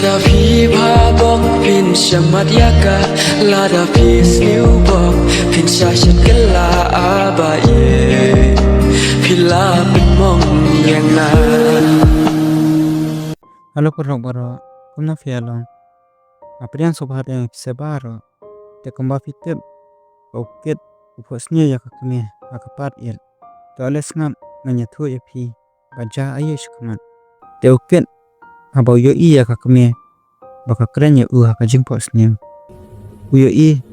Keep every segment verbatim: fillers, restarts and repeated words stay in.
Lada phi bha bok phin shamat ïa ka, lada phi sniew bok phin sha shet kylla, ba ïeit phi la pynmong ïa nga. Hello paralok baroh, kumno phi ïa long? Nga pdiang sngewbha ïa phi baroh. Te kumba phi tip, ba u Kit u phohsniew ïa ka kmie ha ka par ïit. To ale sngap, ngan ïathuh ïa phi ba jia aïu shakhmat. Te u Kit haba u ïohi ïa ka kmie ba ka kren ïa u ha ka jingphohsniew, u ïohi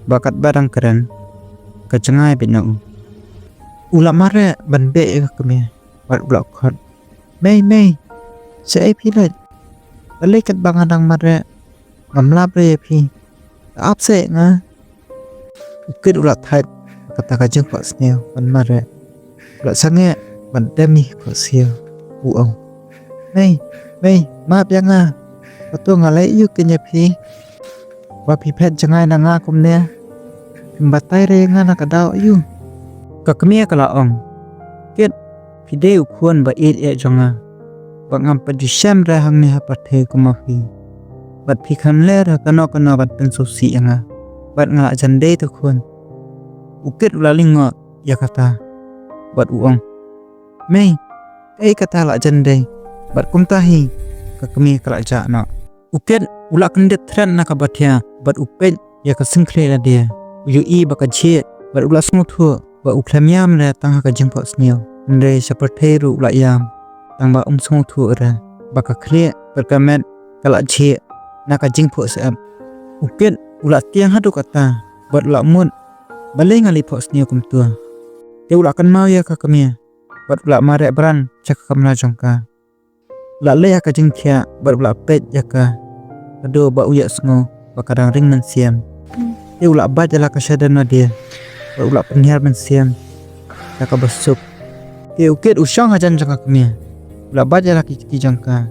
ba katba dang kren, ka jngai beit na u. U la mareh ban beh ïa ka kmie bad u la khot, "Mei, mei, shaei phi leit? Balei katba nga dang mareh ngam lap re ïa phi? To ap seh ïa nga." U Kit u la thait kata ka jingphohsniew ban mareh. U la sangeh ban dem ïa ka khohsiew. U ong, "Mei, mei, map ïa nga. Hato nga leh aïu kein ïa phi ba phi phet jngai na nga kumne? Phim batai re ïa nga na ka daw aïu?" Ka kmie ka la ong, "Kit, phi dei u khun ba ïeit ïeit jong nga, bad ngam pat ju shem re hangne ha pyrthei kum ma phi. Bad phi khlem leh re kano kano ban pynsngewsih ïa nga, bad nga la jan dei te khun." U Kit u la lyngngoh ïa kata bad u ong, "Mei, kaei kata la jan dei? Bad kumta hi ka kmie ka la jah noh." U Kit u la kyndit thret na ka bathia bad u peit ïa ka sngewkhlieh lade. U ïohi ba ka jhieh bad u la sngewthuh ba u khlem ïam re tang ha ka jingphohsniew, hynrei sha pyrthei ruh u la ïam, tang ba um sngewthuh re ba ka khlieh bad ka met ka la jhieh na ka jingphohsniew. U Kit u la tieng haduh katta bad u la mut, "Balei nga leit phohsniew kumta?" Te u la kynmaw ïa ka kmie bad u la mareh bran sha ka kamra jong ka. U la leit ha ka jingthiah bad u la peit ïa ka, haduh ba u ïohsngew ba ka dang ring mynsiem. Te u la bat ïa la ka shadien lade bad u la pynhiar mynsiem da kaba suk. Te u Kit u shong hajan jong ka kmie, u la bat ïa la ki kti jong ka.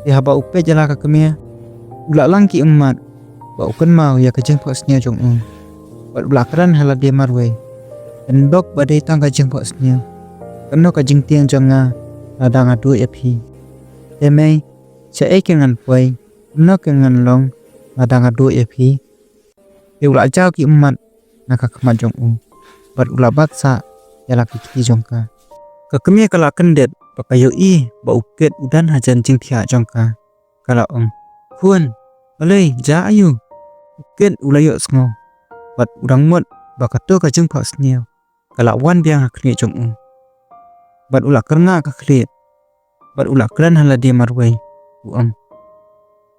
Te haba u peit ïa la ka kmie, u la lang ki ummat ba u kynmaw ïa ka jingphohsniew jong u. Bad u la kren ha lade marwei, "Pynbok ba dei tang ka jingphohsniew. Kano ka jingtieng jong nga lada nga duh ïa phi? Te mei, shaei kein ngan poi, kumno kein ngan long lada nga duh ïa phi?" Te u la jaw ki ummat na ka khmat jong u bad u la bat sah ïa la ki kti jong ka. Ka kmie ka la kyndit ba ka ïohi ba u Kit u don hajan jingthiah jong ka. Ka la ong, "Khun, balei, jia aïu?" U Kit u la ïohsngew bad u dang mut ba kato ka jingphohsniew ka la wan biang ha khlieh jong u. Bad u la kyrngah ka khlieh bad u la kren ha lade marwei, u ong,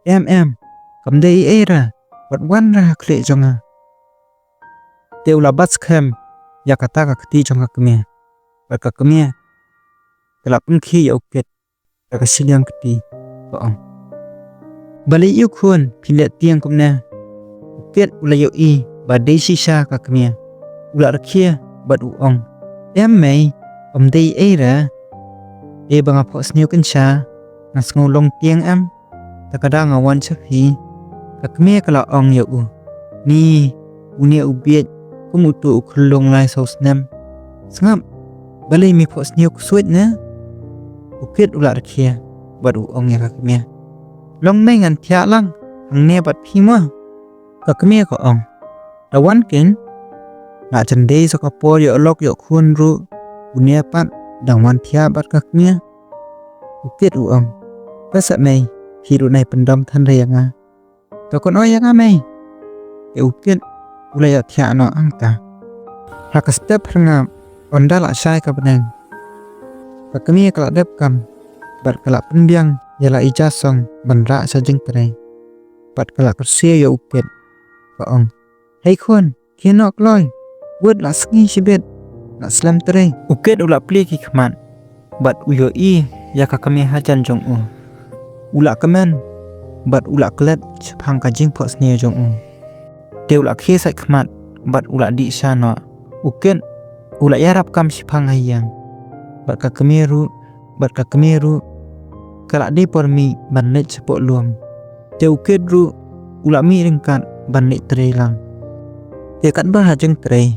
"Em em, kam dei ei ei re, wat wan re ha khlieh jong nga." Te u la bat skhem ïa kata ka kti jong ka kmie bad ka kmie ka la pynkhih ïa u Kit da ka shiliang kti, ka ong, "Balei ïa u khun phi leh tieng kumne?" U Kit u la ïohi ba dei shisha ka kmie. U la rkhie bad u ong, "Em mei, ym dei ei re. Te ba nga phohsniew kynsha, nga sngew long tieng em? Te ka daw nga wan sha phi." Ka kmie ka la ong ïa u, "Ni, une u bieit kum uto u khyllung lai saw snem. Sngap, balei me phohsniew ksuid ne?" U Kit u la rkhie bad u ong ïa ka kmie, "Long mei ngan thiah lang hangne bad phi mo." Ka kmie ka ong, "Da wan kein, la jan dei sa ka por ïoh lok ïoh khun ruh, une pat dang wan thiah bad ka kmie." U Kit u ong, "Ba sah mei, phi ruh nai pyndom than re ïa nga. To kynnoh ïa nga mei." Te u Kit u la ïoh thiah noh hangta. Ha ka step phyrngap, ynda la shai ka bneng, ka kmie ka la dep kam bad ka la pynbiang ïa la i ja song ban rah sha jingtrei. Bad ka la kyrsiew ïa u Kit, ka ong, "Hei khun, khie noh kloi, wut la sngi shibit, la slem trei." U Kit u la plie ki khmat bad u ïohi ïa ka kmie hajan jong u. U la kmen bad u la klet shaphang ka jingphohsniew jong u. Te u la khie sait khmat bad u la dih sha noh. U Kit u la ïarap kam shaphang ha ïing bad ka kmie ruh, bad ka kmie ruh ka la dei por mih ban leit shapoh lum. Te u Kit ruh u la mih ryngkat ban leit trei lang. Te katba ha jingtrei,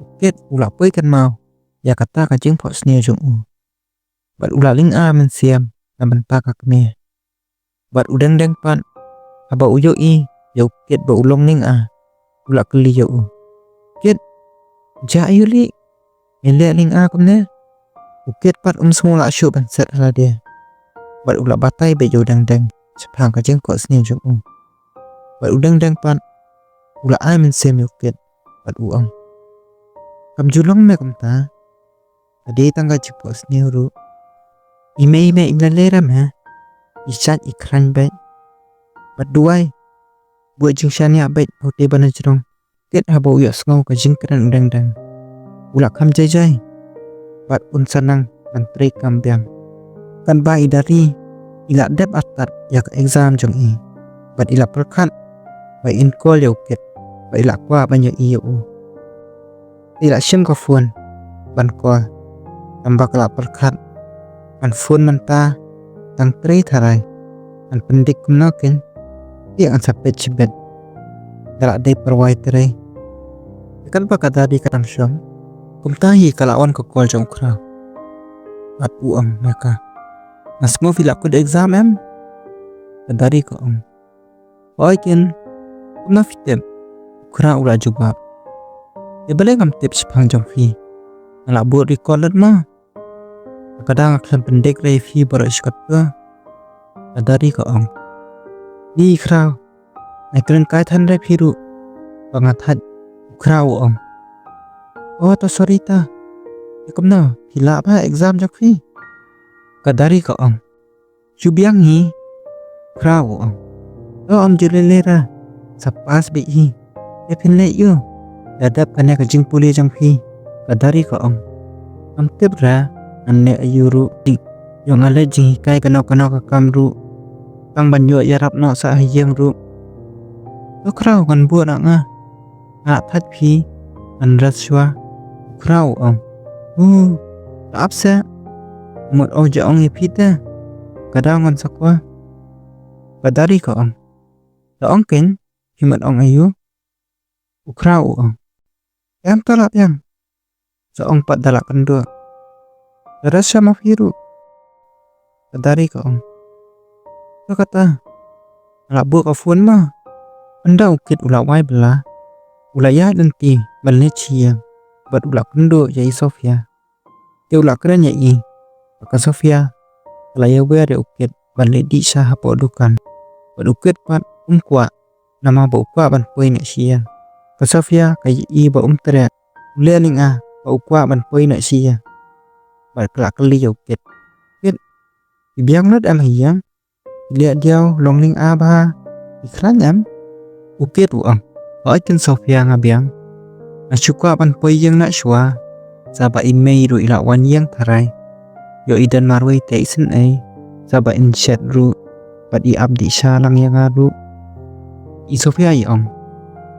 u Kit u la poi kynmaw ïa kata ka jingphohsniew jong u bad u la lynga mynsiem na bynta ka kmie. Bad u Deng Deng pat, haba u ïohi ïa u Kit ba u long lynga, u la kylli ïa u, "Kit, jia aïu lei me leh lynga kumne?" U Kit pat um sngew lah shuh ban set ha lade. Bad u la batai beit ïa u Deng Deng shaphang ka jingkoh sniew jong u. Bad u Deng Deng pat u la ai mynsiem ïa u Kit bad u ong, "Kam ju long me kumta. Ka dei tang ka jingkoh sniew ruh. I mei i mei im lei lei ra me. I shait i khlaiñ beit. Bad duwai, buh jingshaniah beit ha utei ba na jrong." Kit haba u ïohsngew ka jingkren u Deng Deng, u la kham jai jai bad un sa nang ban trei kam biang. Katba i Dari i la dep artat ïa ka exam jong i, bad i la pyrkhat ba in call ïa u Kit ba i la kwah ban ïohi ïa u. I la shim ka phone ban call, tangba ka la pyrkhat ban phone mynta tang trei tharai. Ngan pyndik kumno keiñ? Te ngan sa peit shibit da la dei pyrwai trei. Katba ka Dari ka dang shong, kumta hi ka la wan ka call jong u Khraw. Bad u ong ïa ka, "Nga sngew phi la kut exam em?" Ka Dari ka ong, "Hooid keiñ, kumno phi tip?" U Khraw u la jubab, "Te balei ngam tip shaphang jong phi? Nga la bud record lut ma. Ka dang khlem pyndik re phi baroh shi katta." Ka Dari ka ong, "Ni Khraw, nga kren kai than re phi ruh ba nga thait." U Khraw u ong, "O to sorry ta. Te kumno, phi lah ba exam jong phi?" Ka Dari ka ong, "Shu biang hi." U Khraw u ong, "To ym ju lei lei ra, sa pass beit hi. Te phin leh aïu da dep kane ka jingpule jong phi?" Ka Dari ka ong, "Ngam tip ra, ngan leh aïu ruh. Ïoh nga leh jinghikai kano kano ka kam ruh, tang ban ïoh ïarap noh sa ha ïing ruh. To Khraw ngan buh noh nga. Nga thait phi, ngan rest shuwa." U Khraw u ong, "Hu, la ap seh. Mut ong ja ong ïa phi te, ka daw ngan sa kwah." Ka Dari ka ong, "La ong keiñ, phi mut ong aïu?" U Khraw u ong, "Em, to la biang. Sa ong pat da la kynduh. Ka rest shuwa ma phi ruh." Ka Dari ka ong, "To kata, nga la buh ka phone ma." Ynda u Kit u la wai bylla, u la ïaid lynti ban leit sha ïing, bad u la kynduh ïa i Sofia. Te u la kren ïa i ba ka Sofia ka la ïawer ïa u Kit ban leit dih sha hapoh dukan. Bad u Kit pat um kwah, namar ba u kwah ban poi noh sha ïing. Ka Sofia ka ïohi ba um treh, u leh lynga ba u kwah ban poi noh sha ïing. Bad ka la kylli ïa u Kit, "Kit, phi biang lut em ha ïing? Phi leh diaw long lynga bha, phi khlaiñ em?" U Kit u ong, "Hooid keiñ Sofia, nga biang. Nga shu kwah ban poi ïing noh shuwa, sa ba i mei ruh i la wan ïing tharai. Ïoh i don marwei te isynei, sa ba in shet ruh, bad i ap dih sha lang ïa nga ruh." I Sofia i ong,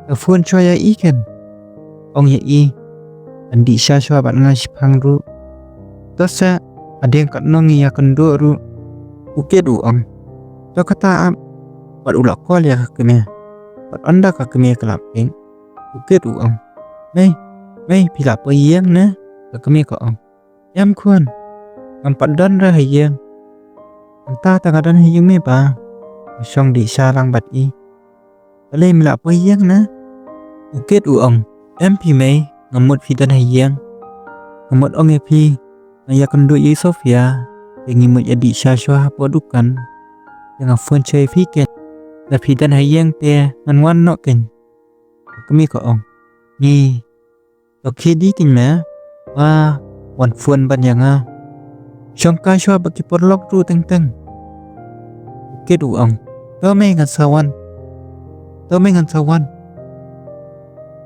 "To phone shuwa ïa i keiñ. Ong ïa i ban dih sha shuwa bad nga shiphang ruh. To seh, hadien katno ngi ïakynduh ruh." U Kit u ong, "To kata ap." Bad u la call ïa ka kmie. Bad ynda ka kmie ka la pick, u Kit u ong, "Mei, mei, phi la poi ïing ne?" Ka kmie ka ong, "Em khun, ngam pat don re ha ïing. Mynta te nga don ha ïing mei ba, nga shong dih sha lang bad i. Balei, me la poi ïing ne?" U Kit u ong, "Em phi mei, nga mut phi don ha ïing. Nga mut ong ïa phi, nga ïakynduh ïa i Sofia, te ngi mut ïa dih sha shuwa hapoh dukan. Te nga phone shuwa ïa phi keiñ. Lada phi don ha ïing te ngan wan noh keiñ." Ka kmie ka ong, "Ngi, to khie dih keiñ me, wa, wan phone ban ïa nga. Shong kai shuwa bad ki paralok ruh teng teng." U Kit u ong, "To mei, ngan sa wan. To mei, ngan sa wan."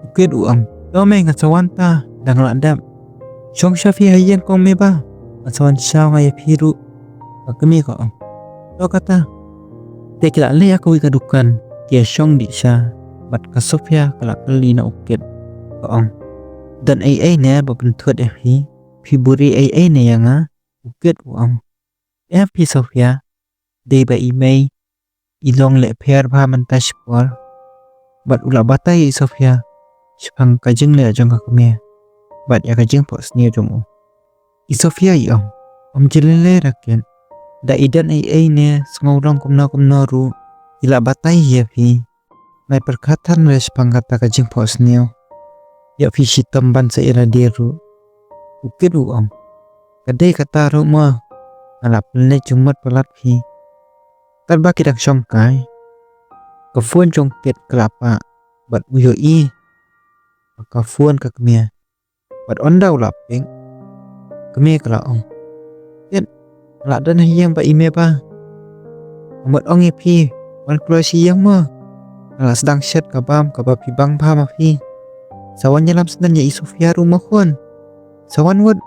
U Kit u ong, "To mei, ngan sa wan ta, dang lah dep. Shong sha phi ha ïing kong mei ba, ngan sa wan shaw nga ïa phi ruh." Ka kmie ka ong, "To kata." Te ki la leit ïa kawei ka dukan, ki ïashong dih sha, bad ka Sofia ka la kylli na u Kit, ka ong, "Don ei ei ne ba pynthut ïa phi? Phi buhrieh ei ei ne ïa nga?" U Kit u ong, "Em phi Sofia, dei ba i mei i long leh pher bha mynta shipor." Bad u la batai ïa i Sofia shaphang ka jingleh jong ka kmie bad ïa ka jingphohsniew jong u. I Sofia i ong, "Ym jin lei lei ra Kit. Da i don ei ei ne sngewlong kumno kumno ruh, i la batai ïa phi. Nai pyrkhat than re shaphang kata ka jingphohsniew. Ïa phi shitom ban sa ïa lade ruh. U Kit u ong. Ka dei kata ruh mo. Nga la pynleit jingmut palat phi. Katba ki dang shongkai, ka phone jong Kit ka la pah bad u ïohi ba ka phone ka kmie. Bad ynda u la pick, kmie ka la ong, Kit, nga la don ha ïing bad i mei ba. Nga mut ong ïa phi, wan kloi sha ïing mo. Nga la sdang shet ka bam kaba phi bang bha ma phi. Sa wan ïalam sdang ïa i Sofia ruh mo khun. Sa wan wut.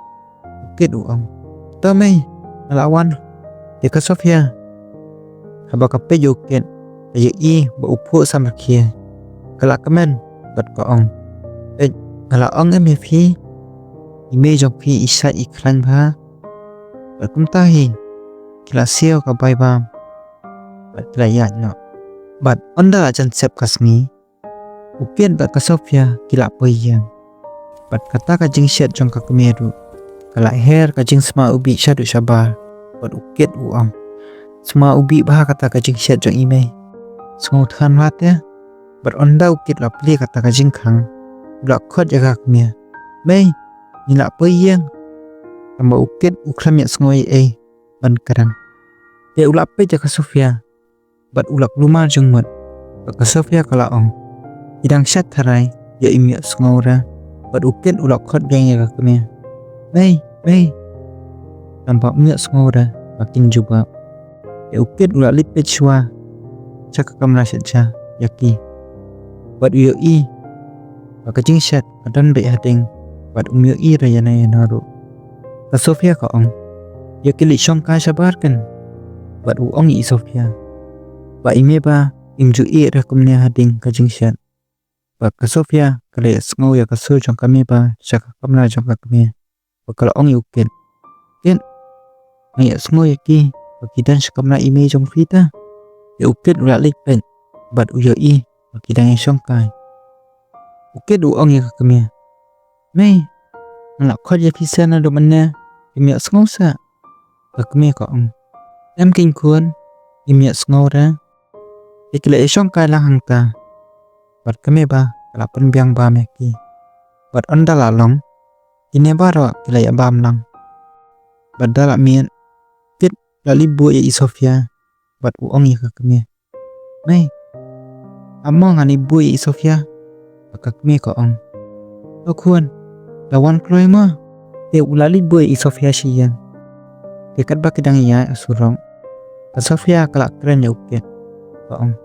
U Kit u ong, to mei, nga la wan. Te ka Sofia, haba ka peit ïa u Kit, ka ïohi ba u phuh samrkhie. Ka la kmen bad ka ong, peit, nga la ong em ïa phi, i mei jong phi i shait i khlaiñ bha. Bad kumta hi ki la siew ka bai bam bad ki la ïaid noh. Bad ynda la jan sep ka sngi, u Kit bad ka Sofia ki la poi ïing. Bad kata ka jingshet jong ka kmie ruh ka la her ka jingsma ubih shaduh shabar. Bad u Kit u ong, sma ubih bha kata ka jingshet jong i mei. Sngewthan bha te. Bad ynda u Kit la plie kata ka jingkhang, u la khot ïa ka kmie, mei, ngi la poi ïing. Tangba u Kit u khlem ïohsngew ei ei ban kren. Te u la peit ïa ka Sofia bad u la kulmar jingmut. Bad ka Sofia ka la ong, i dang shait tharai, ïoh im ïohsngew re. Bad u Kit u la khot biang ïa ka kmie, mei, mei. Tangba um ïohsngew re ba kin jubab. Te u Kit u la leit peit shuwa sha ka kamra shet sha ïa ki. Bad u ïohi ba ka jingshet ka don beit hadien bad um ïohi re ïano ïano ruh. Ka Sofia ka ong, ïa ki leit shongkai shabar ken. Bad u ong ïa i Sofia ba i mei ba im ju ïohi re kumne hadien ka jingshet. Bad ka Sofia ka la ïohsngew ïa ka sur jong ka mei ba sha ka kamra jong ka kmie. Bad ka la ong ïa u Kit, Kit, nga ïohsngew ïa ki ba ki don sha kamra i mei jong phi te. Te u Kit u la leit peit bad u ïohi ba ki dang ïashongkai. U Kit u ong ïa ka kmie, mei, nga la khot ïa phi seh naduh mynne, phim ïohsngew seh? Ka kmie ka ong, em keiñ khun, im ïohsngew re. Te ki la ïashongkai lang hangta. Bad ka mei ba ka la pynbiang bam ïa ki. Bad ynda la long, kine baroh ki la ïa bam lang. Bad da la miet, Kit u la leit buh ïa i Sofia bad u ong ïa ka kmie, mei, ap mo, ngan leit buh ïa i Sofia. Bad ka kmie ka ong, to khun, da wan kloi mo. Te u la leit buh ïa i Sofia sha ïing. Te katba ki dang ïaid ha surok, ka Sofia ka la kren ïa u Kit, ka ong,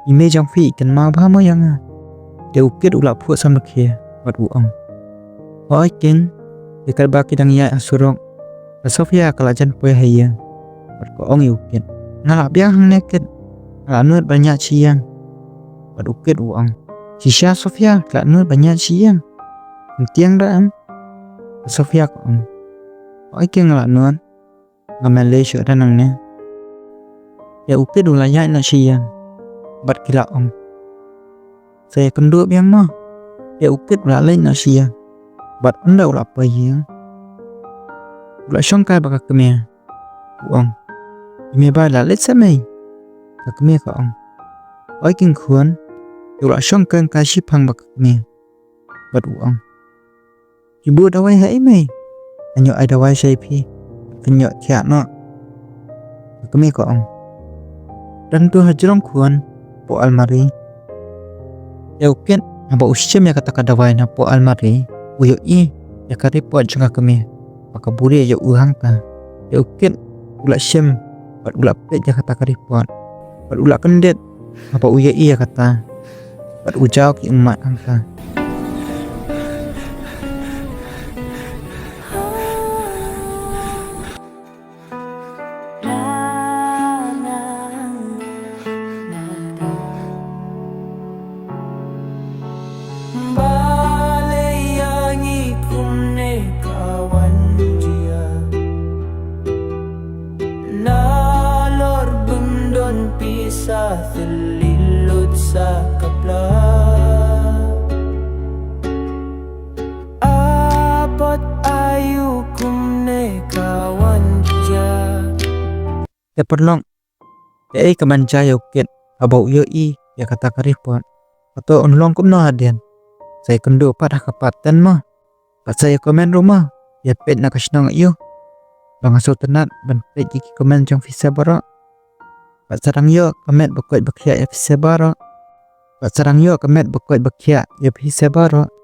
i mei jong phi i kynmaw bha mo ïa nga? Te u Kit u la phuh samrkhie bad u ong, hooid keiñ. Te katba ki dang ïaid ha surok, ka Sofia ka la jan poi ha ïing bad ka ong ïa u Kit, nga la biang hangne Kit, nga la nud ban ïaid sha ïing. Bad u Kit u ong, shisha Sofia, ka la nud ban ïaid sha ïing? Ym tieng da em? Ka Sofia ka ong, hooid keiñ, nga la nud. Nga meh lei shuh da nangne. Te u Kit u la ïaid noh sha ïing bad ki la ong, sa ïakynduh biang mo. Te u Kit u la leit noh sha ïing bad ynda u la poi ïing, u la shongkai bad ka kmie. U ong, i mei ba, la leit seh mei? Ka kmie ka ong, hooid keiñ khun. Te u la shongkai kai shiphang bad ka kmie bad u ong, phi buh dawai ha ei mei? Ngan ïoh ai dawai sha phi, phin ïoh thiah noh. Ka kmie ka ong, don tu ha jrong khun, hapoh almari. Te u Kit haba u shim ïa kata ka dawai na hapoh almari, u ïohi ïa ka report jong ka kmie ba ka buri ïa u hangta. Te u Kit u la shim bad u la peit ïa kata ka report bad u la kyndit haba u ïohi ïa kata bad u jaw ki ummat hangta. Balei ïa ngi kumne ka wan jia? Nalor bym don pisa, thylli lut sa ka pla. Apot aïu kumne ka wan jia? Te paralok, te ei ka ban jia ïa u kit haba u ïohi ïa kata ka report? Hato un long kumno hadien? Sa ïakynduh pat ha ka part ten mo. Bad sa ïa comment ruh mo, ïa peit na ka shnong ïa u. Ba nga sngewtynnat ban peit ïa ki comment jong phi sa baroh. Bad sa dang ïoh ka met ba koit ba khiah ïa phi sa baroh. Bad sa dang ïoh ka met ba koit ba khiah ïa phi sa baroh.